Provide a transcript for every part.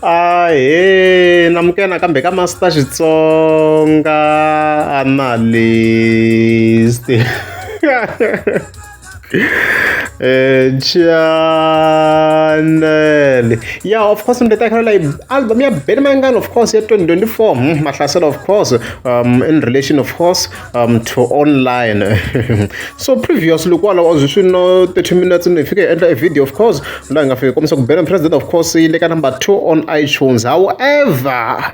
Ahee namukela nakambe ka Master Xitsonga Analyst channel yeah of course ni ta like album ya Benny Mayengani of course ya 2024 Mahlasela of course in relation of course to online. So previously kwalaho a swi no 30 minutes ni fike hi endla a video of course laha hi nga fika kombisa ku Benny President of course yi le ka number 2 on iTunes. However,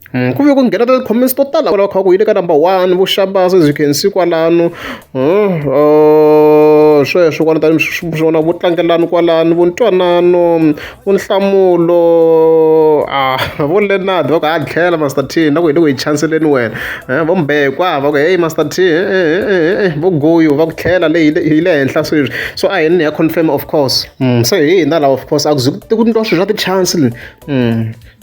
ku ve ku nghena ti-comments to tala kwalaho kha ku yi le ka number 1 vo Shabasa, as you can see kwalano, sweswo kwala tani swona vo tlangelani kwalano, vo ntwanano, vo nhlamulo, ah, vo Leonard va ku ha tlhela Master T na ku hi le ku hi chanceleni wena, vo Mbekwa va ku hey Master T, vo Goyo va ku tlhela leyi yi le henhla sweswi. So a hi ni ya confirm of course. So hi hina laha of course a ku zi ku endliwa swilo swa ti-chance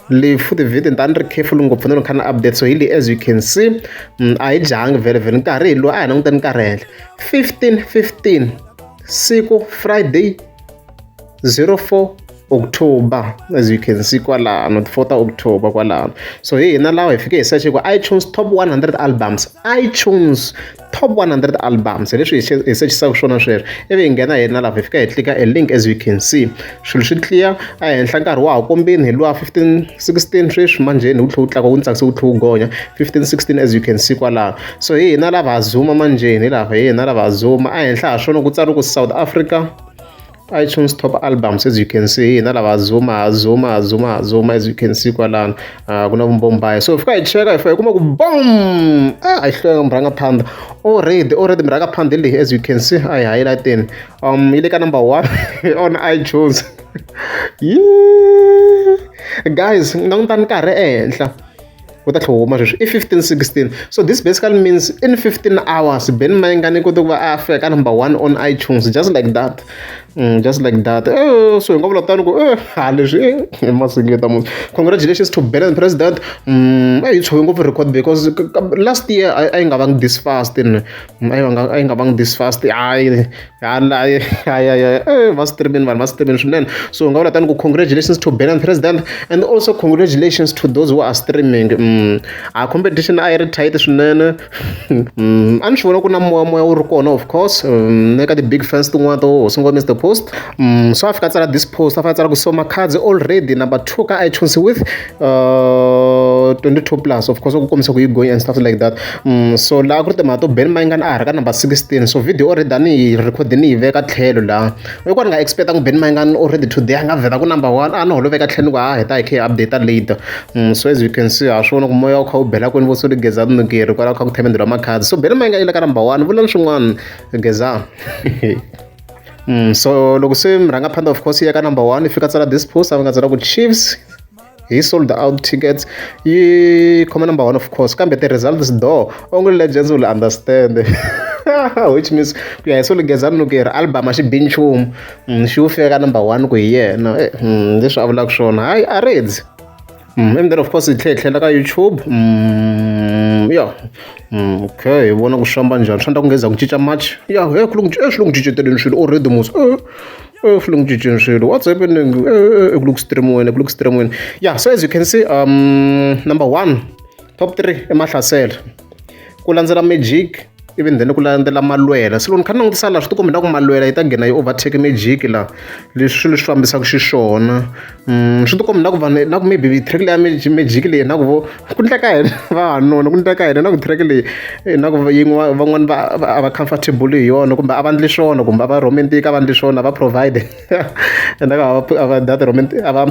leyi futhi video ni ta ni ri careful ngopfu ni kha ni update. So hi leyi, as you can see, a hi jahangi vhele vhele nkarhi hi lowu a hi languteni nkarhi henhla 15:15 siku Friday 04 October, as you can see kwalano 4 October kwalano. So hi hina lawa hi fike hi search ku iTunes top 100 albums, iTunes top 100 albums, hi leswi hi searchisaka swona sweswo. Ivi hi nghena hina lava hi fika hi tlika a link. As you can see, swilo swi clear ehenhla, nkarhi wa ha kombini hi luwa 15:16 sweswi manjheni wu tlhe wu tlakuka wu ni tsakisa wu tlhe wu gonya 15:16, as you can see kwalaho. So hi hina lava ha zooma manjheni, hi lava hi hina lava ha zooma ehenhla ha swona ku tsariwe ku South Africa iTunes top albums. As you can see, hina lava zooma, ha zooma, ha zooma, ha zooma. As you can see kwalano ku na vumbombayi. So hi fika hi cheka, hi fika hi kuma ku bom, a hi hlwenga murhangaphandha already, already murhangaphandha leyi, as you can see, a hi highlighteni yi le ka number 1 on iTunes. Yeah guys, langutani nkarhi ehenhla wu ta tlhe wu huma sweswi i 15:16. So this basically means in 15 hours Benny Mayengani kote ku va a fika ka number 1 on iTunes, just like that. Just like that. So hi nga vula tani ku ha leswi i masingita musi. Congratulations to Benny the President. Yi tshove ngopfu record because last year a yi nga vangi this fast, a yi nga vangi this fast. Hayi hayi hayi, va streaming, vanhu va streaming swinene. So hi nga vula tani ku congratulations to Benny the President and also congratulations to those who are streaming. A competition a yi ri tight swinene. A ni swi vona ku na moya, moya wu ri kona of course na ka ti-big fans tin'wana to hosi ngo Mr Post. So a fika a tsala this post, a fika a tsala ku so Makhadzi already number 2 ka iTunes with 22 plus, of course ku kombisa ku yi going and stuff like that. So laha ku ri timhaka to Benny Mayengani a ha ri ka number 16. So video already a ni yi record ni yi veka tlhelo laha i ku ni nga expect ku Benny Mayengani already today a nga vheta ku number 1, a ni holo veka tlhelo ni ku a heta hi kha hi update later. So as you can see, ha swi vona ku moya wu kha wu bela kwini vo so ni Gezani Nukeri kwalaho kha ku themendhela Makhadzi. So Benny Mayengani yi le ka number 1, vulani swin'wana Gezani. So loko se murhangaphandha of course yi ya ka number 1, yi fika tsala this post, a va nga tsala ku Chiefs he sold out tickets, yi khoma number 1 of course, kambe the results though only legends will understand, which means ku ya hi Solo Gezani Nukeri album a xi bi nchumu, xi wu fika ka number 1 ku hi yena leswi a vulaka swona hayi a redzi. And then of course hi tlhela hi tlhela ka YouTube. Yeah, okay, hi vona ku swi famba njhani, swi endla ku ngeza ku cinca much. Yeah, he ku swi le ku cinceteleni swilo already mos, swi le ku cinceni swilo, what's happening? Ku le ku streamiweni, ku le ku streamiweni. Yeah, so as you can see, number 1, top 3 i Mahlasela, ku landzela Magic, even then ku landzela Malwela. So loko ni kha ni langutisa laha swi tikomba na ku Malwela yi ta nghena yi overtake Magic laha, leswi swilo leswi fambisaka xiswona. Swi tikomba na ku vanhu na ku maybe track leya Magic leyi na ku vo ku ndleka hina vavanuna, ku ndleka hina na ku track leyi na ku yin'we van'wani va a va comfortable hi yona, kumbe a va ndli swona, kumbe a va romantic, a va ndli swona, a va provide and a va that romantic, a va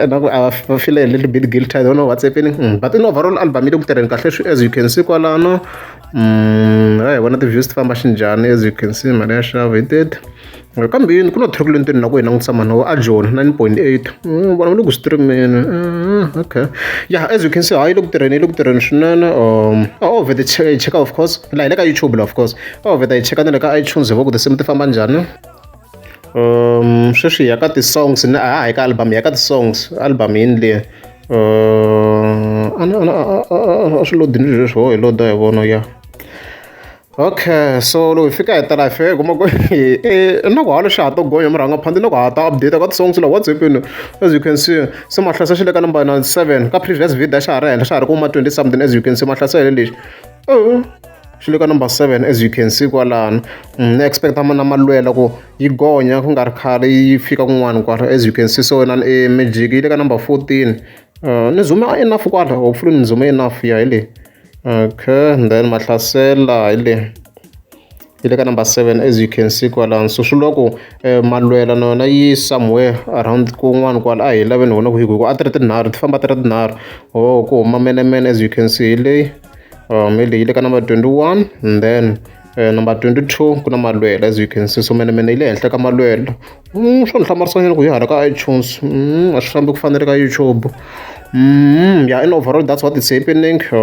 na ku a va feel a little bit guilty. I don't know what's happening. But in overall album yi le ku tirheni kahle, as you can see kwalano. Hi vona ti-views ti famba xinjhani. As you can see, mali ya xava hi 30, kambe yini ku na track leyi ni na ku hi langutisa mhani wa Ajoni 9.8, vona va le ku streameni. Okay, yeah, as you can see, hayi le ku tirheni, yi le ku tirheni swinene. Oh, vhete hi cheka of course laha hi le ka YouTube la, of course oh vheta hi cheka na le ka iTunes, hi vo ku tinsimu ti famba njhani. Sweswi hi ya ka ti-songs, ni a ha hi ka album, hi ya ka ti-songs. Album yini leyi? A swi lodini leswi ho hi loda hi vona ya. Okay, so loko hi fika hi ta laha hi fika hi kuma ku na ku hala xa ha to gonya murhangaphandle na ku ha ta update ka ti-songs la what's happening as you can see se Mahlase xi le ka number 7 ka previous video a xa ha ri henhla xa ha ri ku ma 20 something as you can see Mahlase hi lexi xi le ka number 7 as you can see kwalano. Ni expect na Malwela ku yi gonya ku nga ri khale yi fika kun'wana kwala as you can see. So na Magic yi le ka number 14. Ni zoom enough kwala, hopefully ni zoom enough ya hi leyi. Okay, and then Mahlasela hi leyi yi le ka number 7 as you can see kwalano. So swi vula ku Malwela na yona yi somewhere around kun'wana kwala a hi laveni hona ku hi ku a ti ri tinharhu ti famba ti ri tinharhu. Oh, ku huma Menemene as you can see hi leyi hi leyi yi le ka number 21 and then number 22 ku na Malwela as you can see. So Menemene yi le henhla ka Malwela. Swo ni hlamarisa nyana ku hi hala ka iTunes a swi fambi ku fana na le ka YouTube. Yeah, in overall that's what is happening. Hala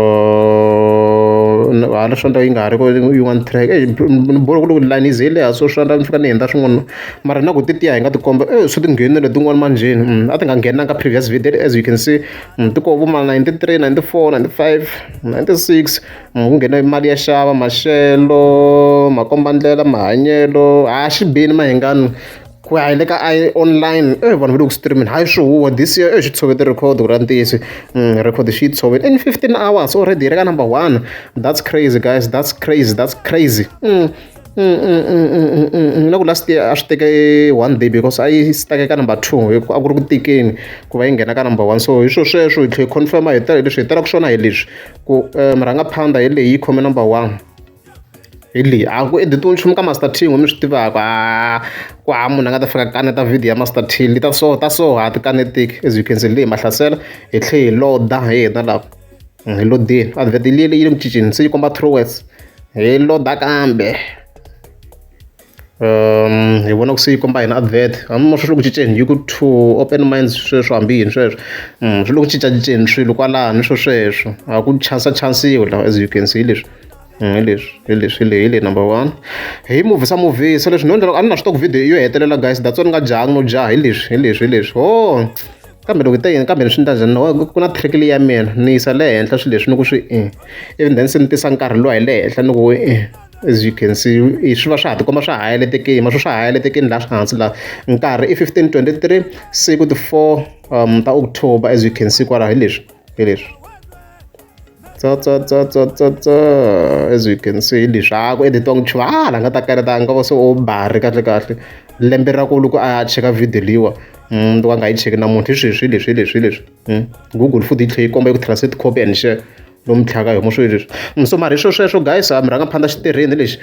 swi endla yi nga ha ri yin'wana track ni borha ku loko line yi ze yi leha so swi endla ni fika ni hundza swin'wana mara na ku ti tiya hi nga ti komba swi ti nghenile tin'wana manjheni a ti nga nghenanga ka previous video as you can see. Ti koho vo ma 93, 94, 95, 96 ku nghene mali ya xava maxelo makombandlela mahanyelo a xi bini mahingani ku ya hi le ka online vanhu va le ku streaming hayi swi huwa this year xi tshove ti-record ku ra ntiyiso. Record xi yi tshovile in 15 hours already yi ri ka number 1. That's crazy guys, that's crazy, that's crazy. Na ku last year a swi teke one day because a yi stuck ka number 2 hi ku a ku ri ku tikeni ku va yi nghena ka number 1. So hi swo sweswo hi tlhela hi confirm hi leswi hi talaka swona hi leswi ku murhangaphandha hi leyi yi khome number 1 hi leyi a ku editiwi nchumu ka Master T n'we mi swi tivaka ku hava munhu a nga ta fika kaneta video ya Master T li ta so ta so ha ti kaneteki as you can see leyi Mahlasela hi tlhe hi loda hi hina lava hi lodini advert liya yi le ku cinceni se yi komba Truworths hi loda kambe hi vona ku se yi komba hina advert hambi swi le ku cinceni yi ku to open minds sweswo hambi yini sweswo swi le ku cincacinceni swilo kwalano swo sweswo a ku chansa chansiwi la as you can see hi leswi hi leswi hi leswi hi leyi hi leyi number 1 hi movie sa movie se leswi no endlela a ni na swi tiva ku video yo hetelela guys that's why ni nga jahangi no jaha hi leswi hi leswi hi leswi ho kambe loko te yini kambe ni swi endla njhani ku na trick leyi ya mina ni yisa le henhla swilo leswi ni ku swi ivi then se ni tisa nkarhi luwa hi le henhla ni ku as you can see swi va swa ha tikomba swa ha heletekeni ma swo swa ha heletekeni laha hansi laha nkarhi i 15:23 siku ti 4 ta October as you can see kwalaho hi leswi hi leswi tsa tsa tsa tsa tsa tsa as you can see hi leswi a ku editiwangi nchumu a la nga ta kaneta a nga va se o bari kahle kahle lembe ra ku loko a cheka video leyiwa loko a nga yi cheki namuntlha hi sweswi hi leswi hi leswi hi leswi Google futhi yi tlhela yi komba yi ku translate copy and share lomu tlhaka hi swilo leswi. So mara hi swo sweswo guys murhangaphandha xitirhini lexi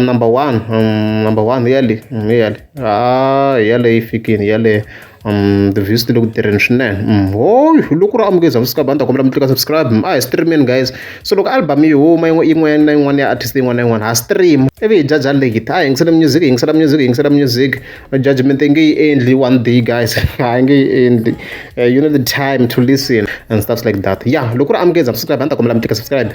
number 1 number 1 ya le ya le a yale yi fikini yale the views ti le ku tirheni swinene. Hoy loko ri amukeza subscribe a ni ta kombela mi tlika subscribe a hi streaming guys. So loko album yi huma yin'wana na yin'wana ya artist yin'wana na yin'wana ha stream ivi hi jaja late a hi yingisela music hi yingisela music hi yingisela music judgment yi nge yi endli one day guys a yi nge yi endli. You need the time to listen and stuff like that. Yeah, loko ri amukeza subscribe a ni ta kombela mi tlika subscribe.